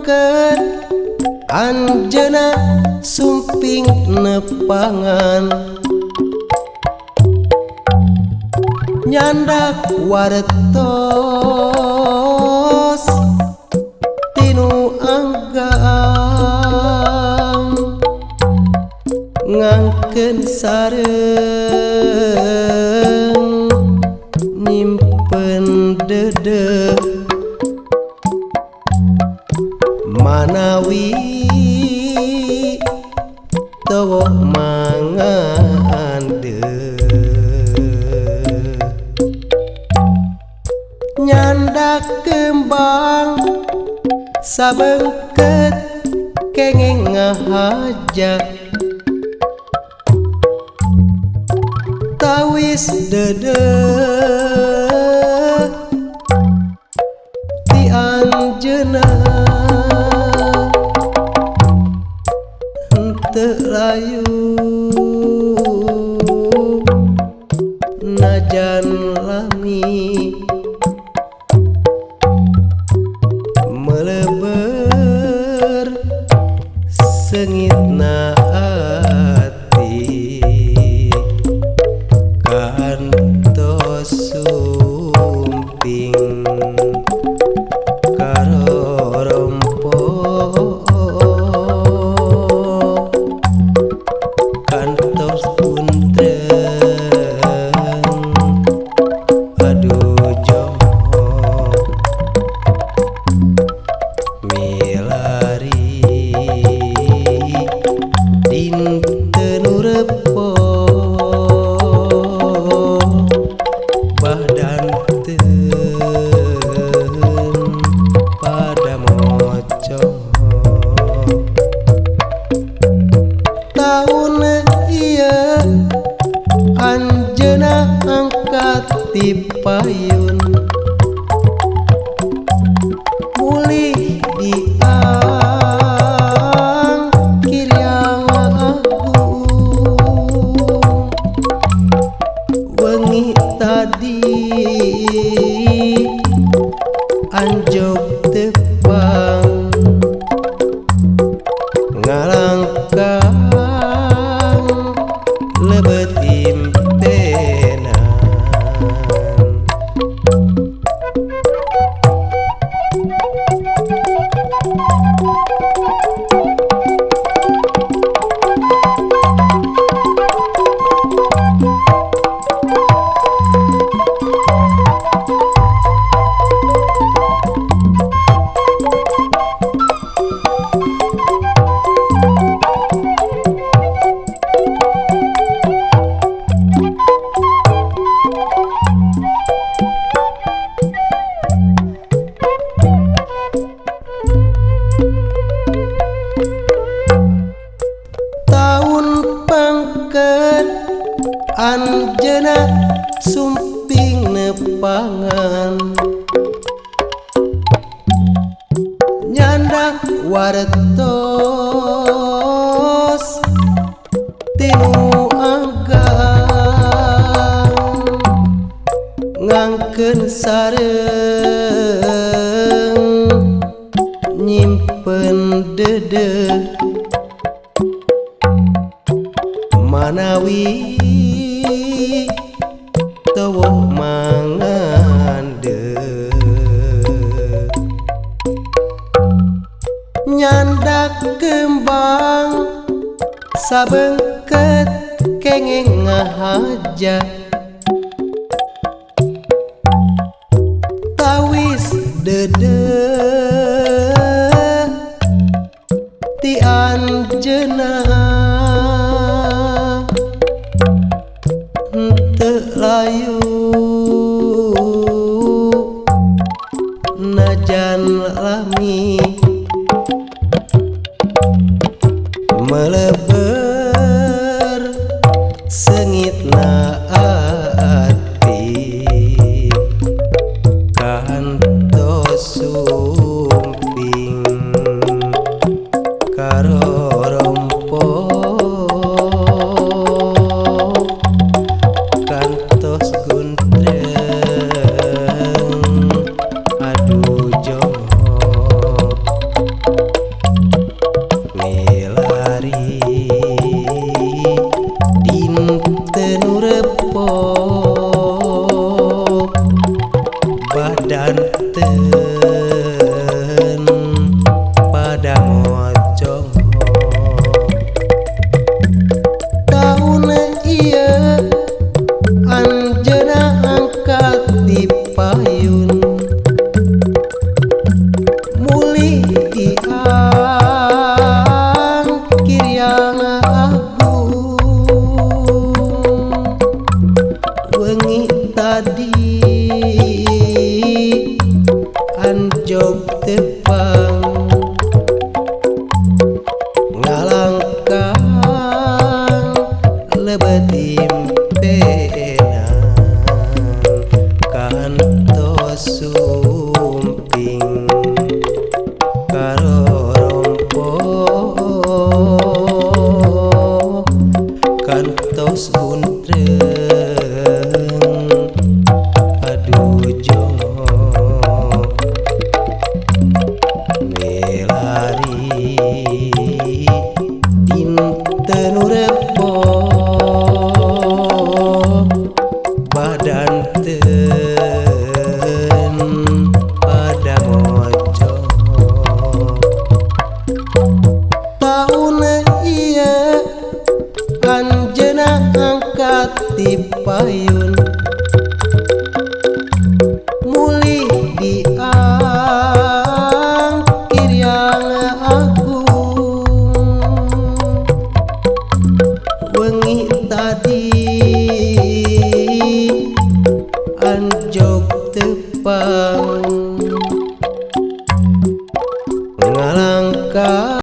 pangket anjeunna sumping nepangan nyandak waretos tinu anggang ngangkeun sareng nyimpen dedeh manawi towo mangande nyandak kembang sabengket kenging ngahaja tawis dedeh ti anjeunna henteu rayu najan lami meleber sengitna ati kantos sumping karorompo kantos puntreng aduh joho milari dinten repo bahdanten pada moco taun ieu anjeunna angkat ti payun mulih di Kiriang Agung wengi tadi anjog tepang ngalangkang lebet impenan. Anjeunna sumping nepangan nyandak waretos tinu anggang ngangkeun sareng nyimpen dedeh manawi towo mangande nyandak kembang sabengket kenging ngahaja tawis dedeh ti anjeunna henteu layu najan lami meleber sengitna ati kantos sumping karorompo kantos guntreng aduh joho. Karorompo kantos guntreng aduh jongo melari dinten rebo badan ten pada mojo taun ieu anjeunna angkat ti payun mulih di angkir yang agung wengi tadi anjog tepang ngalangkah.